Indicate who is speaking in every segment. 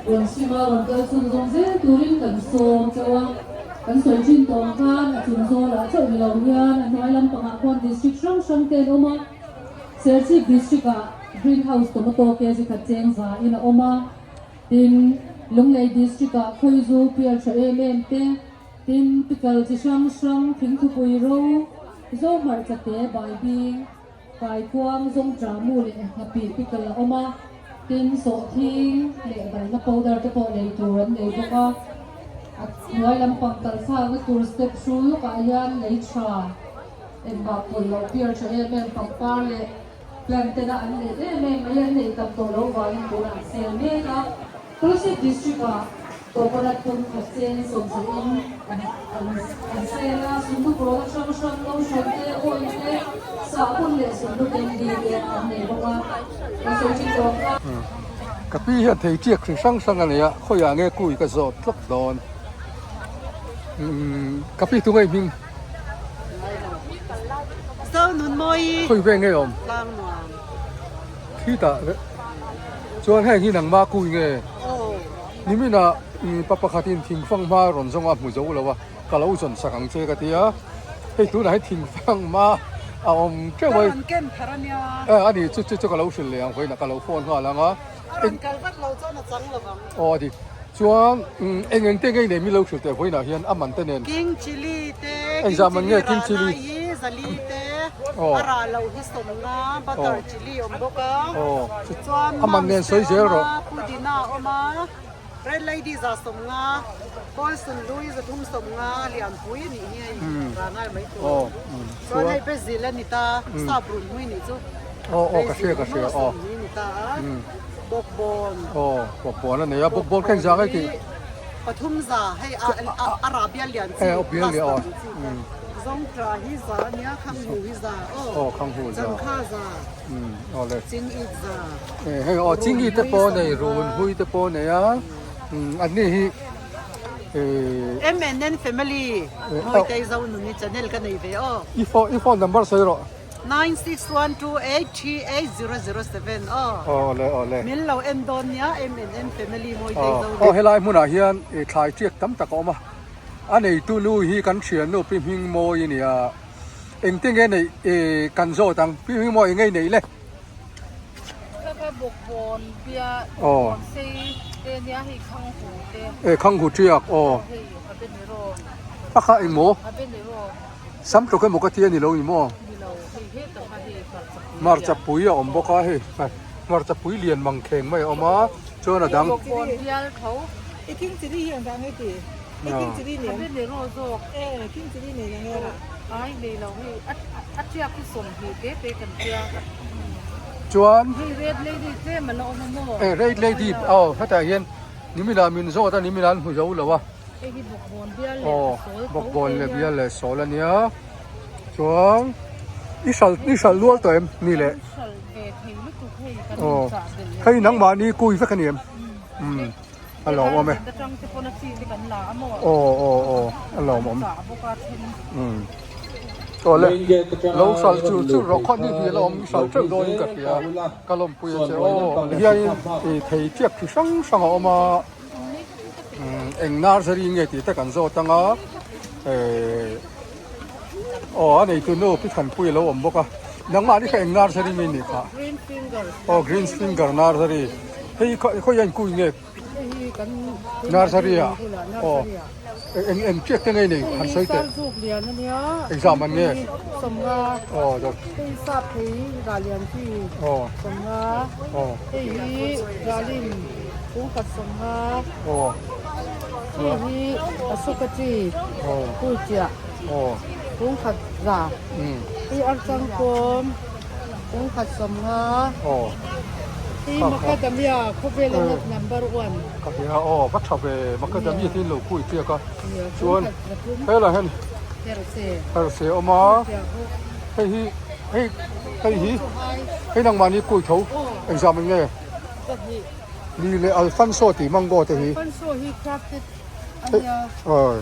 Speaker 1: Rawn sim a, rawn kal chhunzawm zel turin kan sawm chauh a. Kan sawi thin tawh ang khan a chung zawlah chauh ni lo hian a hnuai lampangah khuan district hrang hrang te an awm a. Serchhip district ah Green House tomato kg khat cheng za in a awm a. Tin, Lunglei district ah Khawizu pial tha em em te, tin pickle chi hrang hrang, thingthupui ro, Zohmarcha te, baibing, Kaikuang zawng tla mu leh nghapih pickle a awm a, tin sawhthing leh balhla powder te pawh lei tur an nei bawk a. A hnuai lampang kal thlakna tur step hrul lawkah hian lei tha engmah pawlh loh piar tha em em pangpar leh plant tena an neih em em mai an neih tam tawh loh vangin tunah an sel mek a. Kolasib District ah coconut pum khat cheng sawmsarih in an sel a, sundu product hrang hrang, lotion te, oil te, sahbun leh sundu candy te an nei bawk a, kan sawi thin tawh kha.
Speaker 2: Ka pi hian thei tiak hri hrang hrang a nei a, khawiah nge kui ka zawt tlawk dawn. Ka pi tunge i hming? Khawi ve nge awm? Khitah Chuan heng hi nangmah kui nge? Niminah pa pakhatin thingfang hma rawn zawng a hmu zo lo a, ka lo zawn sak ang che ka ti a, hei tunah hian thingfang hma a awm teuh mai.
Speaker 3: Ka rawn ken thar a nia.
Speaker 2: Eh a ni, chu chu chu ka lo hrilh leh ang vawiinah ka lo phone nghal ang a.
Speaker 3: A rawn kal vat lo chuan a chang lo vang.
Speaker 2: Aw a ni, chuan eng eng te ngei nei min lo hrilh teh vawiinah hian a man te nen.
Speaker 3: King chilli te, king chilli rah lai hi zali te, a rah loh hi sawmna, butter chilli awm bawk a, chuan mums te awm a, pudina a awm a, red lady za sawmnga, kawl sunlui za thum sawmnga lianpui a nih hi hei rah nghal mai tur. Chuan hei basil a ni ta, sap run hmui nih chu, basil maw sawmhnih a ni ta a, bawkbawn.
Speaker 2: Bawkbawn a nei a, bawkbawn kha engzah nge tih?
Speaker 3: Pathum za hei a rah bial lian chi plus lam chi kha zawngṭa hi za a nia khanghu hi za aw changkha za chingit za
Speaker 2: hei aw chingit te pawh nei run hui te pawh nei a an ni hi
Speaker 3: MNN family Mawitei Zonuni channel ka nei ve aw
Speaker 2: i phone number sawi rawh.
Speaker 3: 9612838007 aw.
Speaker 2: Awle awle.
Speaker 3: Min lo en dawn nia MNN family mawi tei zo
Speaker 2: Aw helai hmunah hian thlai tiak tam tak a awm a, a neitu nu hi kan thiannu Pi Hmingmawi a nia, engte nge neih kan zawt ang, Pi Hmingmawi enge i neih le?
Speaker 4: Ka ka bawkbawn bia bawkbawn sei te nia hei khanghu te.
Speaker 2: E khanghu tiak aw.
Speaker 4: Hei habanero.
Speaker 2: A kha engmaw?
Speaker 4: Habanero.
Speaker 2: Sam tluk emaw ka ti a ni lo ni maw? Hmarcha pui a awm bawk a hei hmarcha pui lian mang kheng mai a awm a chuan a dang chuan red lady aw hetah hian niminah min zawt a niminah an hmu zo lo a.
Speaker 4: Hei hi bawkbawn bial leh
Speaker 2: Aw
Speaker 4: a sawl tho
Speaker 2: bawkbawn
Speaker 4: te
Speaker 2: leh
Speaker 4: nia.
Speaker 2: bial leh sawl a nia chuan i hral i hral lual tawh em ni le
Speaker 4: Kan hral ve thei lutuk hei kan
Speaker 2: aw
Speaker 4: in chah belh leh
Speaker 2: hei nangmahni kui vek a ni em umm a lawmawm e
Speaker 4: Helai atang te pawn a chi te kan la a maw
Speaker 2: aw aw aw a lawmawm
Speaker 4: chah bawk a then
Speaker 2: umm aw le lo hral chur chur rawh khawt ni hi a la awm i hral teuh dawn in ka hria ka lawmpui a che aw hianin ih thei tiak chi hrang hrang a awm a. Eng nursery nge tih te kan zawt ang a eh aw a neitu nu Pi Thanpui a lo awm bawk a nangmah ni kha eng nursery nge nih kha aw green finger nursery hei khawi a inkui nge nursery ah aw eng eng tiak te nge nei han sawi teh exam an nge aw aw aw.
Speaker 4: Kungkhat sawmnga hei hi Ashoka tree pul chiah kungkhat za hei archang kawm kungkhat sawmnga hei macadamia khawvela nut number one
Speaker 2: ka hria aw va tha ve macadamia te in lo kui chiak a chuan helai hian herse awm a hei hi hei hei hi hei nangmahni kui tho engzah mai nge. Ni leh Alfonso tih mango te hi.
Speaker 4: Alfonso hi crafted a nia.
Speaker 2: Aw.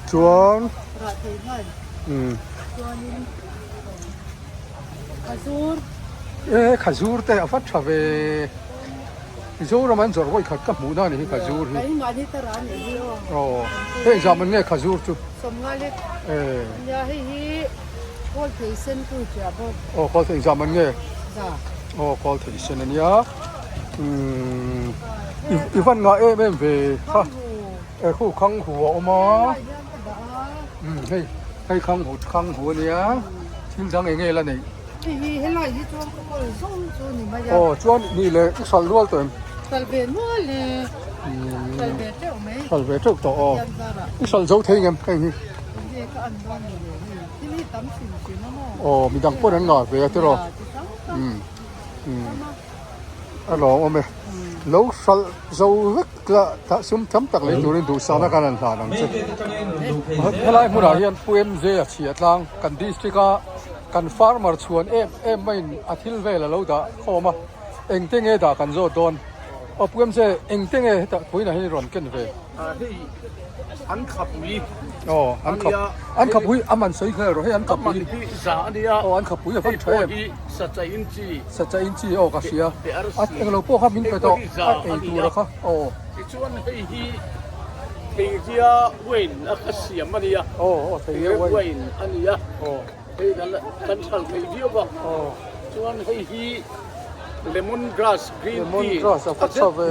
Speaker 2: Chuan.
Speaker 4: Rah thei hman. Um. Chuanin khazur.
Speaker 2: E khazur te a va tha ve. Mizoram an zawrh vawi khat ka hmuh na a ni hi khazur hi. Aw hei engzah man nge khazur chu? Aw kawl thei engzah man nge? Aw kawl thei sen a nia umm i van ngah em em ve kha e khu khang hu a awm a umm hei hei khang hu khang hu a nia thil dang eng nge la neih.
Speaker 3: Hei hi helai hi chuan ka kawl zawng chu ni mai a.
Speaker 2: Aw chuan nih leh i hralh rual tawh em?
Speaker 3: Hralh ve nual e. Hralh ve teuh mai.
Speaker 2: Hralh ve teuh tawh aw. I hralh zo thei ngem heng hi?
Speaker 3: Enge ka an dawn ni le hei. Thil hi tam hrim hrim a maw?
Speaker 2: Aw midang pawn an ngah ve a tiraw? Umm umm a lawm awm e. Lo hralh zo vek la tah sum tam tak lei turin duhsakna khan an hlan ang che. Helai hmunah hian Pu MJ a chhiah tlang kan district a kan farmer chhuan em em maiin a thil vel a lo dah khawm a engte nge dah kan zawt dawn aw Pu MJ engte nge hetah puiinah hian i rawn ken ve?
Speaker 5: Hei an khapui
Speaker 2: aw an khap an khapui a man sawi nghal rawh hei an khapui
Speaker 5: a man hi za a nia
Speaker 2: aw an khapui a van tha em
Speaker 5: hei pawh hi sacha inchi
Speaker 2: sacha inchi aw ka hria a englo pawh kha min pe tawh a ei tur a kha aw
Speaker 5: tichuan hei hi theiria wine a kha siam a nia
Speaker 2: aw aw theiria
Speaker 5: wine a nia
Speaker 2: aw
Speaker 5: hei kan kan thal thei viau a chuan hei hi lemon grass green
Speaker 2: lemon
Speaker 5: tea
Speaker 2: grass a va tha ve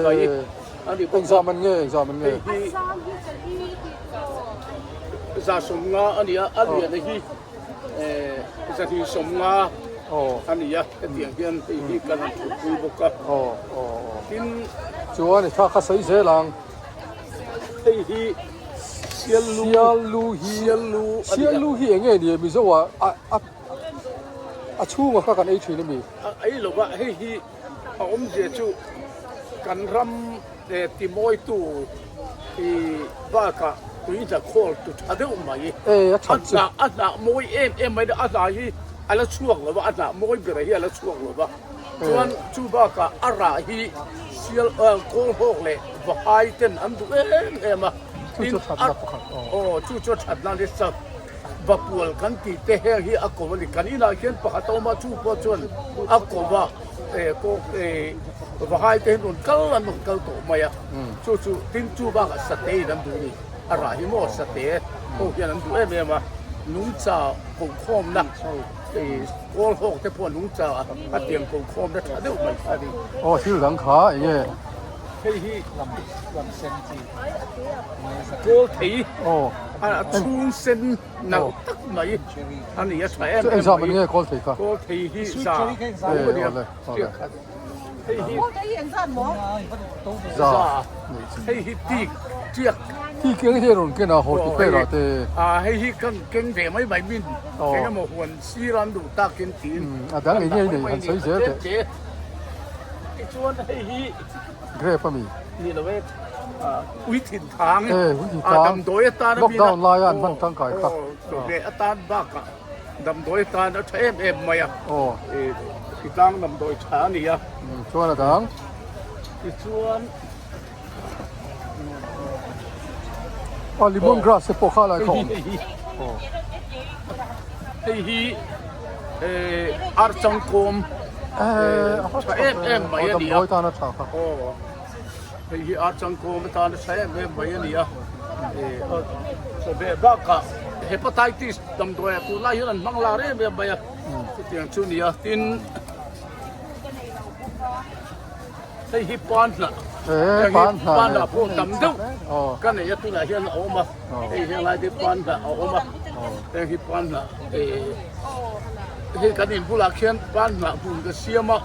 Speaker 2: Engzah man nge engzah man nge?
Speaker 5: Hei hi 150 a ni a, a lian hi 150 a ni a, hetiang hian hei hi kan han thutpui bawk a. Tin
Speaker 2: chuan i thla kha sawi zel ang.
Speaker 5: Hei hi siallu
Speaker 2: siallu hi
Speaker 5: siallu
Speaker 2: siallu hi eng nge ni Mizo ah a a a chhungah kha kan ei thin a mi?
Speaker 5: A ei lo va, hei hi A awmzia chu kan ram timawitu bakah tui hna khawl tu tha deuh mai.
Speaker 2: A hnah
Speaker 5: a hnah mawi em em mai a hnah hi a la chhuak lo va, a hnah mawi ber hi a la chhuak lo va. Chuan chu bakah a rah hi sial kawl hawk leh vahai ten an duh em em a.
Speaker 2: Chu chu thatna pakhat
Speaker 5: aw. Chu chu thatna nasa. Vapual kan tih te heng hi a ko a ni. Kan inah hian pakhat a awm a, chu pawh chuan a ko va, vahai te hian rawn kal an rawn kal tawh mai a. Chu chu tin chu bakah sate in an duh a ni. A rah hi maw sate ho hian an duh em em a, nungcha kokhawmna kawl hawk te pawh nungcha a tiang kokhawmna tha deuh mai kha a ni.
Speaker 2: Aw thil dang kha eng nge?
Speaker 5: Hei hi kawl thei a chhung sen nalh tak mai a ni a tha em em mai kawl thei hi za a nia hei hi za hei hi tik tiak
Speaker 2: tik eng hi rawn ken a haw ti pera te
Speaker 5: a hei hi kan keng ve mai mai min eng emaw huan sir an duh takin tiin
Speaker 2: a dang eng nge nei han sawi zel teh
Speaker 5: tichuan hei hi
Speaker 2: Grape a mi?
Speaker 5: Ni lo e, ui thin thang
Speaker 2: e, ui thin thang
Speaker 5: damdawi atan a
Speaker 2: lockdown laia an hman tangkai kha
Speaker 5: chawhmeh atan bakah damdawi atan a tha em em mai a
Speaker 2: aw
Speaker 5: hritlang damdawi tha a ni a
Speaker 2: chuan a dang
Speaker 5: tichuan
Speaker 2: aw lemon grass te pawh kha lai kha awm
Speaker 5: aw hei hi archangkawm tha em em mai a ni a
Speaker 2: damdawi tan a tha kha
Speaker 5: aw hei hi archangkawm atan a tha em em mai a ni a chawhmeh bakah hepatitis damdawi ah tunlai hian an hmang lar em em mai a chutiang chu a ni a tin Hei hi pan hnah
Speaker 2: Hei pan hnah
Speaker 5: pan hnah pawh tam deuh ka nei a tunah hian a awm a hei heng lai te pan hnah a awm a heng hi pan hnah hei kan in bulah khian pan hnah hmun ka siam a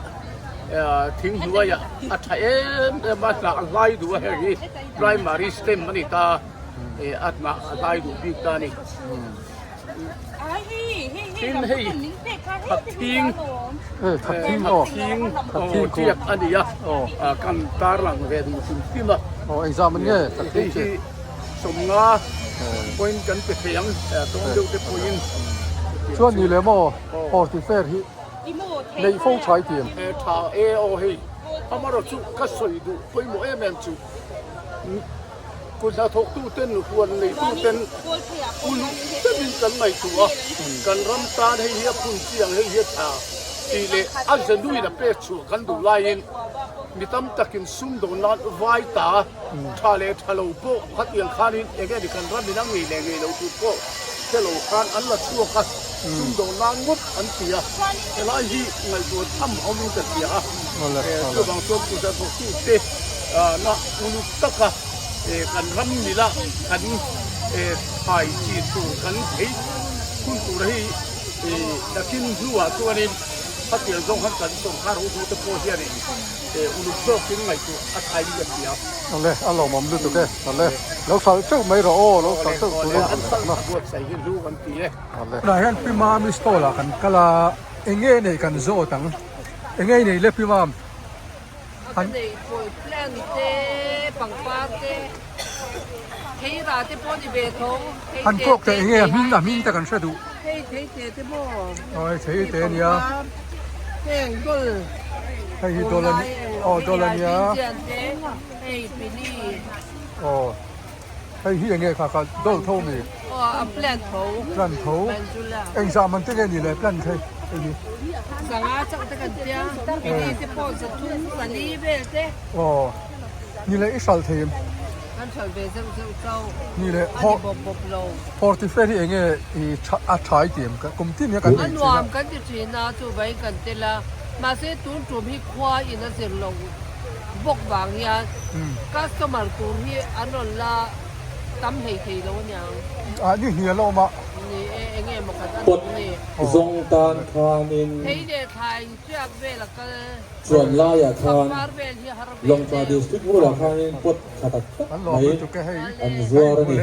Speaker 5: thing hnuaiah a tha em em a hnah a hlai duh a heng hi primary stem a ni ta a hnah a hlai duh bik ta a ni. Tin hei Thathing
Speaker 2: Thathing aw
Speaker 5: Thathing tiak a ni a kan tarlang ve duh hrim hrim a
Speaker 2: aw engzam an nge Thathing
Speaker 5: hei hi 50 point kan pe thei ang tawng deuh te pawhin
Speaker 2: chuan ni lem aw horti fair hi neih fo tha i ti em
Speaker 5: tha e aw hei amarawh chu ka sawi duh pawimawh em em chu Kut hnathawktuten, huan neituten uluk takin kan ngaihtuah a, kan ram tan hei hi a phun chiang, hei hi a tha tih leh a zenuin a pek chhuah kan duh laiin. Mi tam takin sumdawn nan vai ta tha leh tha lo pawh khatiang khanin eng nge ni kan ram in a ngei leh ngei lo tur pawh hre lo khan an la chhuak a, sumdawn nan ngawt an ti a, helai hi ngaihtuah tham a awmin ka hria a, chuvang chuan puja thawktute na uluk taka kan ram mila kan thlai chi tur kan thei hun tur hi nakin hnuah chuanin Khatiang zawng khan kan sawrkar hotute pawh hianin uluk zawkin ngaihtuah a thain ka hria.
Speaker 2: Awle, a lawmawm lutuk e. Awle, lo hralh teuh mai rawh aw, lo hralh teuh turin kan sakna.
Speaker 5: Buatsaih hi hlu kan ti e.
Speaker 2: Awle. Tunah hian Pi Mami stall ah kan kal a, eng nge nei kan zawt ang? Eng nge nei le Pi Mam?
Speaker 4: A ka nei pawi plant te, pangpar te, theira te pawh ni ve tho.
Speaker 2: Han kawk teh enge a hming a hming te kan hre duh.
Speaker 4: Hei thei te te maw?
Speaker 2: Aw hei thei te ania.
Speaker 4: Heng dol.
Speaker 2: Hei hi dol ani aw dol ania.
Speaker 4: Hei pili.
Speaker 2: Aw hei hi enge kha kha dol tho mi.
Speaker 4: Aw a plant tho.
Speaker 2: Plant tho. Eng zah man te nge ni le plant hei hei hi.
Speaker 4: Sanga chauh te kan tia pili te pawh zathum zali vel te.
Speaker 2: Aw ni le i hral thei em.
Speaker 4: Kan hralh ve zeuh zeuh chauh.
Speaker 2: Ni le
Speaker 4: A ni bawp bawp lo.
Speaker 2: Hortifair hi enge i a tha i ti em? Kum tin hian kan nei thin a.
Speaker 4: A nuam kan ti thin a, chuvangin kan tel a. Mahse tun tum hi khua in a zir loh bawk vang hian customer tur hi an rawn la tam hlei thei lo aniang.
Speaker 2: Ah ni hnial a awm a.
Speaker 4: Ni e, enge maw khat a
Speaker 6: Pot
Speaker 4: awm ni.
Speaker 6: zawng tan khanin.
Speaker 4: Thei leh thlai chiak vel a kal.
Speaker 6: Chuan laiah khan Lawngtlai District bulah khanin pot tha tak tak mai an zuar a ni.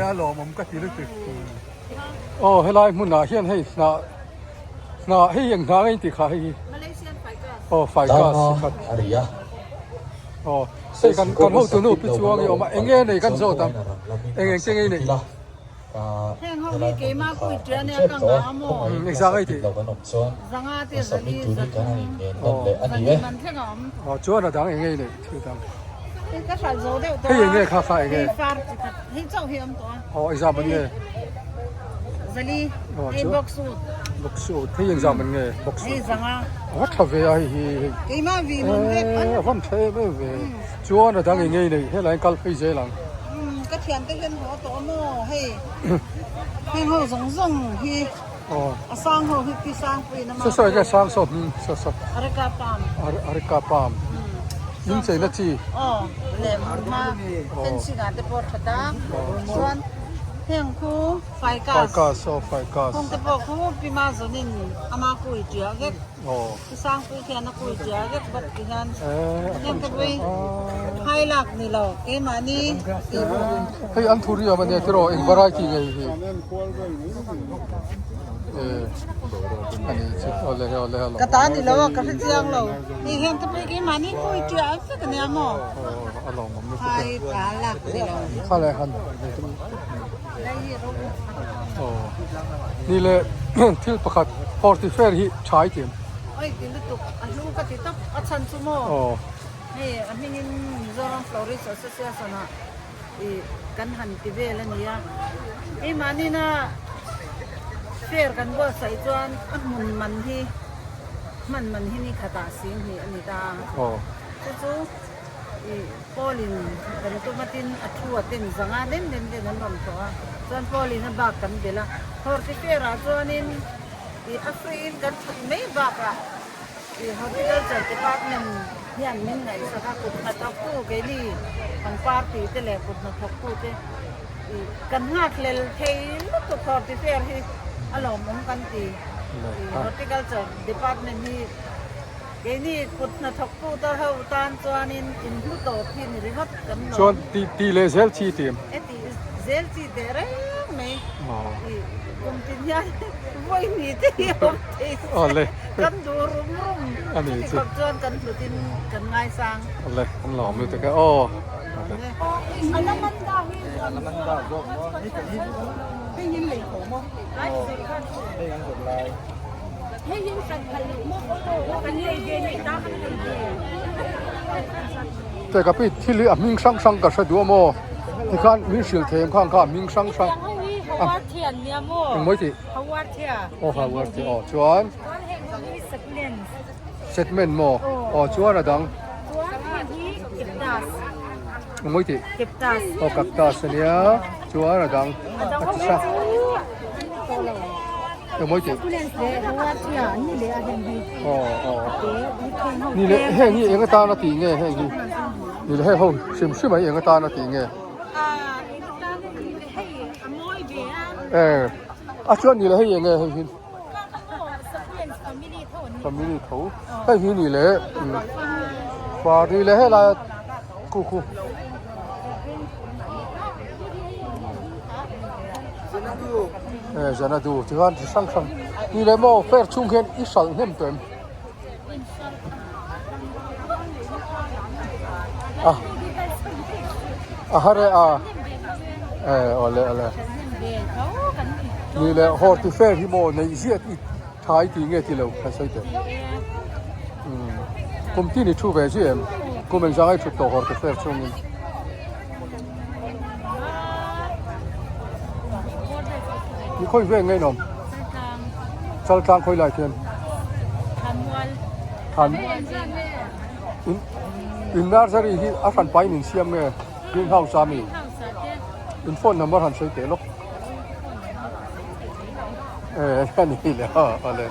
Speaker 2: Aw helai hmunah hian hei hnah hnah hei eng hnah nge in tih kha hei hi aw ficus
Speaker 6: Dama
Speaker 2: khat
Speaker 6: a ri a.
Speaker 2: aw hei kan kan hotu nu pi chuang i awm a eng nge nei kan zawt ang eng eng te nge i neih.
Speaker 3: Heng ho hi keimah pui tia nia ka ngah a maw?
Speaker 2: Engzah ngei tih?
Speaker 3: Zanga te zali zathum zali man thleng a awm.
Speaker 2: Aw chuan a dang eng ngei nei thil dang.
Speaker 3: Hei ka hral zo deuh tawh a.
Speaker 2: Hei eng nge kha kha eng nge?
Speaker 3: Hei far chi khat hei chauh hi a awm tawh a.
Speaker 2: Aw engzah man nge?
Speaker 3: Zali hei box wood.
Speaker 2: Box wood hei engzah man nge box wood?
Speaker 3: Hei zanga.
Speaker 2: A va tha ve a hei hi.
Speaker 3: Keimah vi man vek.
Speaker 2: A van tha em em ve. Chuan a dang eng ngei nei helai kal phei zel ang.
Speaker 3: Umm ka thiante hian haw tawh a maw hei heng ho zawng zawng hi a sang ho hi pi sang puiin a
Speaker 2: Saw saw enge sang saw hming saw saw
Speaker 3: Areca palm
Speaker 2: Areca palm in cheina chi
Speaker 3: aw leh hma fencing ah te pawh that a chuan heng khu ficus
Speaker 2: ficus aw ficus
Speaker 3: heng te pawh khu pi ma zawnin ama kui tia vek. Sangpui khian a kui tia vek bawk ti hian heng te pawh hi hai lak ni lo keimahni tih bawk.
Speaker 2: Hei an thu riam ania tiraw eng variety nge hi ani chu awle awle awle
Speaker 3: Ka ta ni lo a ka hre chiang lo hei heng te pawh hi keimahni kui tia vek ania maw hai ta lak ni lo.
Speaker 2: Kha leh han Ni le thil pakhat horti fair hi tha i ti em?
Speaker 3: Oi ti lutuk a hlu ka ti tawp a chhan chu maw hei a hmingin Mizoram Florist Association ah ih kan han ti vel a nia keimahni na fair kan buatsaih chuan a hmun man hi hman man hi ni khatah sing hnih a ni ta a chu chu ih Paul-in kan tum a tin a thu a ten zanga den den den an rawn thawh a, chuan Paul-in a bak kan belh a, Hortifair-ah chuanin ih a free-in kan thut mai bakah ih Horticulture Department hian min ngaihsak a, kut hnathawktu keini pangpar tih te leh kut hnathawktu te ih kan nghakhlel thei lutuk Hortifair hi a lawmawm kan ti ih Horticulture Department hi. Keini kut hnathawktu te ho tan chuanin in hmu tawp hi ni ringawt kan lo.
Speaker 2: Chuan tih tih leh zel chi tih em?
Speaker 3: E tih zel chi teh reng mai. I kum tin hian vawi hnih te hi a awm thei se kan duh rum rum. Chuti khawp chuan kan hlutin kan ngaisang.
Speaker 2: Awle kan lawm lutuk e aw. Teh ka pi thil hi a hming hrang hrang ka hre duh a maw tikhan min hrilh thei em khan kha a hming hrang hrang engmawi tih aw hawar thia aw chuan segment maw aw chuan a dang. Mawi tih? Aw cactus ania chuan a dang a ti sa. Eng mawi tih? Aw aw ni leh heng hi eng atana tih nge heng hi ni leh heng ho hrim hrim ah hi eng atana tih nge? A chuan ni leh hei eng nge hei hi? Family tho hei hi ni leh far ni leh helai a khu khu e Xanadu tikhan chi hrang hrang ni leh maw fair chhung hian i hralh hnem tawh em a a har e a e awle awle. Ni leh horti fair hi maw neih ziah i tha i tih nge ti lo kan sawi teh. Umm kum tin i thu ve ziah em? Kum engzah ngai thut tawh horti fair chungin. Ni khawi veng nge inawm? Chaltlang khawi lai khian. Than in in nursery hi a hran pain in siam nge greenhouse a mi? In phone number han sawi teh lawk. Eh a ni le a awle.